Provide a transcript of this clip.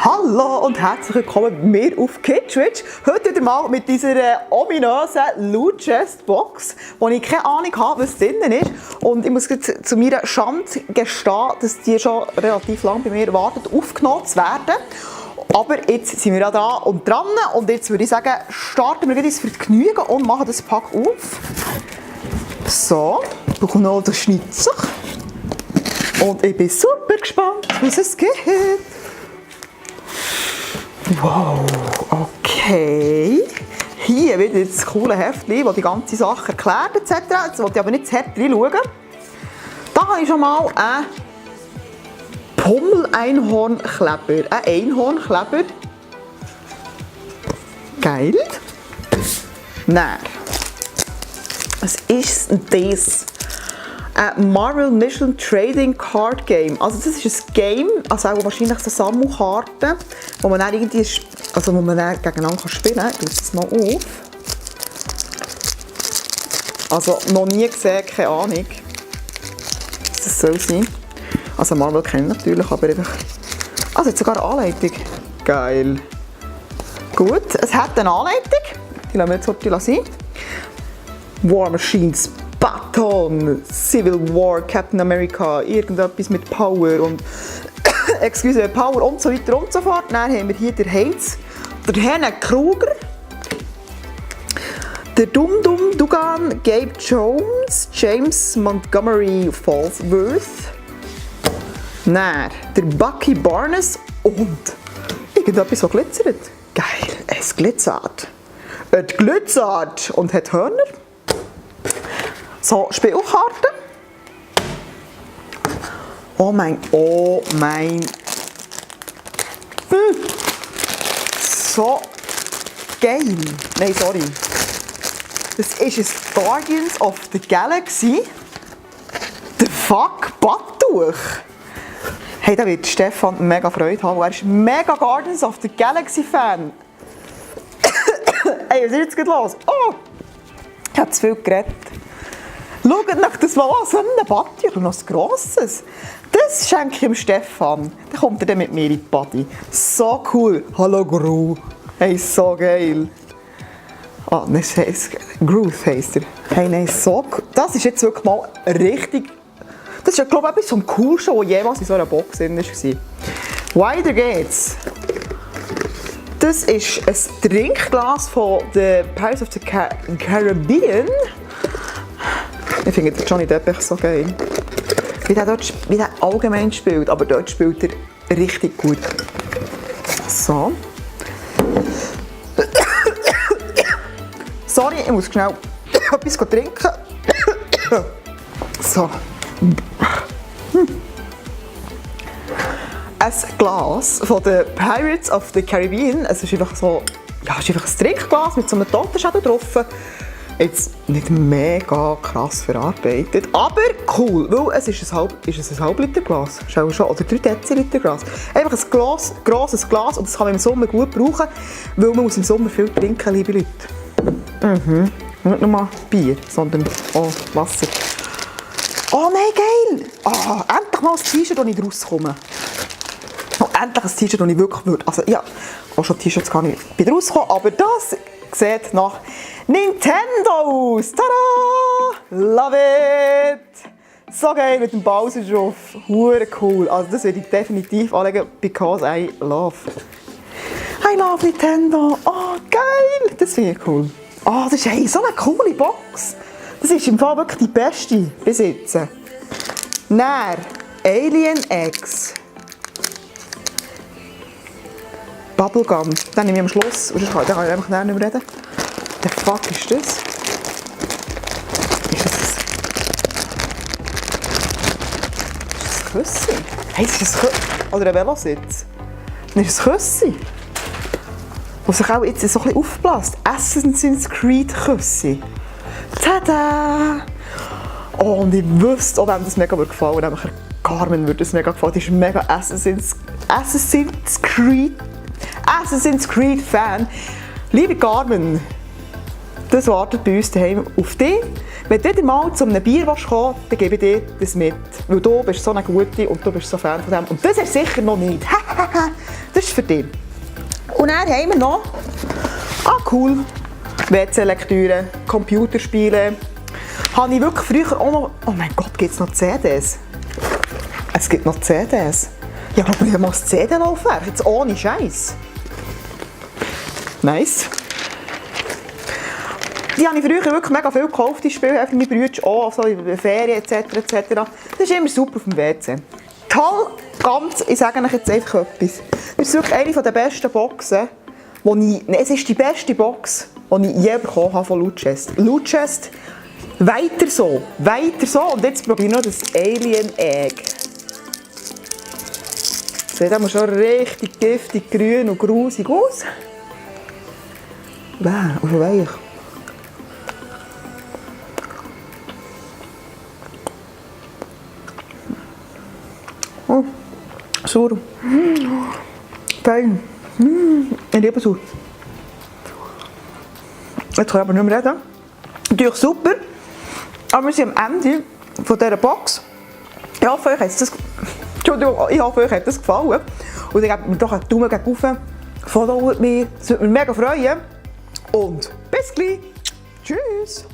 Hallo und herzlich willkommen bei mir auf Kidswitch. Heute wieder mal mit dieser ominösen Loot Chest Box, wo ich keine Ahnung habe, was drin ist. Und ich muss zu meiner Schande gestehen, dass die schon relativ lange bei mir wartet, aufgenommen zu werden. Aber jetzt sind wir ja da und dran und jetzt würde ich sagen, starten wir gleich für das Genügen und machen das Pack auf. So, ich bekomme noch den Schnitzer. Und ich bin super gespannt, was es gibt. Wow, okay. Hier wieder das coole Heftchen, das die ganze Sache erklärt etc. Jetzt wollte ich aber nicht zu hart reinschauen. Da habe ich schon mal einen Pummel-Einhornkleber. Ein Einhornkleber. Geil. Nein. Was ist denn das? Ein Marvel Mission Trading Card Game. Also das ist ein Game, also auch wahrscheinlich so Sammelkarten, wo man dann irgendwie, also wo man dann gegeneinander spielen kann. Ich löse das mal auf. Also noch nie gesehen, keine Ahnung, was das soll sein. Also Marvel kenne ich natürlich, aber einfach... Also jetzt sogar eine Anleitung. Geil. Gut, es hat eine Anleitung. Die lassen wir jetzt heute sein. War Machines, Baton, Civil War, Captain America, irgendetwas mit Power und excuse, Power und so weiter und so fort. Dann haben wir hier den Heinz, der Henne Kruger, der Dum Dum Dugan, Gabe Jones, James Montgomery Falsworth, dann der Bucky Barnes und irgendetwas, was glitzert. Geil, es glitzert. Es glitzert und hat Hörner. So, Spielkarten. Oh mein. So geil. Nein, sorry. Das ist ein Guardians of the Galaxy. The fuck, Badtuch. Hey, da wird Stefan mega Freude haben, er ist mega Guardians of the Galaxy Fan. Hey, was ist jetzt gerade los? Oh! Ich habe zu viel geredet. Schaut euch das mal an, so ein Badtuch und noch ein grosses. Das schenke ich dem Stefan. Dann kommt er dann mit mir in die Party. So cool. Hallo Gru. Hey, so geil. Ah, nein, Groove heisst er. Hey, nein, so cool. Das ist jetzt wirklich mal richtig... Das ist, glaube ich, etwas vom Coolsten, was jemals in so einer Box drin war. Weiter geht's. Das ist ein Trinkglas von The Pirates of the Caribbean. Ich finde Johnny Depp so geil. Wie der allgemein spielt, aber dort spielt er richtig gut. So. Sorry, ich muss schnell etwas trinken. So. Ein Glas von den Pirates of the Caribbean. Es ist einfach so, ja, es ist einfach ein Trinkglas mit so einem Totenschädel drauf. Jetzt nicht mega krass verarbeitet, aber cool, weil es ist ein Halb-Liter Glas, schon, oder 3 Deziliter Glas. Einfach ein grosses Glas und das kann man im Sommer gut brauchen, weil man muss im Sommer viel trinken, liebe Leute. Nicht nur Bier, sondern auch Wasser. Oh nein, geil! Oh, endlich mal ein T-Shirt, das ich rauskomme. Oh, endlich ein T-Shirt, das ich wirklich würde. Also ja, auch schon T-Shirts kann ich wieder rauskommen, aber das sieht nach Nintendo aus. Tada! Love it! So geil mit dem Bowser drauf. Hure cool. Also das werde ich definitiv anlegen, because I love Nintendo. Oh, geil! Das finde ich cool. Oh, das ist so eine coole Box. Das ist im Fall wirklich die beste bis jetzt. Dann Alien X. Bubblegum. Dann nehme ich am Schluss. Dann kann ich einfach nicht mehr reden. The fuck ist das? Ist das ein Küssi? Hey, ist das ein Küssi? Oder ein Velositz? Dann ist es ein Küssi. Das sich auch jetzt so ein bisschen aufbläst. Assassin's Creed Küssi. Tada! Oh, und ich wüsste, auch wem das mega gefallen würde, nämlich Carmen würde das mega gefallen. Die ist mega Assassin's Creed Fan. Liebe Carmen, das wartet bei uns daheim auf dich. Wenn du wieder mal zu einem Bier kommst, dann gebe ich dir das mit. Weil du bist so eine Gute und du bist so Fan von dem. Und das ist sicher noch nicht. das ist für dich. Und dann haben wir noch, cool, WC-Lektüre, Computerspiele. Habe ich wirklich früher auch noch, oh mein Gott, gibt es noch CDs? Es gibt noch CDs. Ja, aber ich habe mal das CD-Laufwerk, jetzt ohne Scheiß. Nice. Die habe ich früher wirklich mega viel gekauft, die Spiele, meine Brüder auch, so in den Ferien etc. Das ist immer super auf dem WC. Toll, ganz, ich sage euch jetzt einfach etwas. Das ist wirklich eine der besten Boxen, es ist die beste Box, die ich je bekommen habe von Lootchest. Lootchest, weiter so. Und jetzt probiere ich noch das Alien Egg. Das sieht aber schon richtig giftig, grün und grusig aus. Wow, und weich. Oh, sauer. Fein. Ich liebe sauer. Jetzt kann ich aber nicht mehr reden. Natürlich super. Aber wir sind am Ende von dieser Box. Ich hoffe, euch hat das gefallen. Und dann gebt mir doch einen Daumen hoch. Followt mich. Das würde mich mega freuen. Und bis gleich. Tschüss.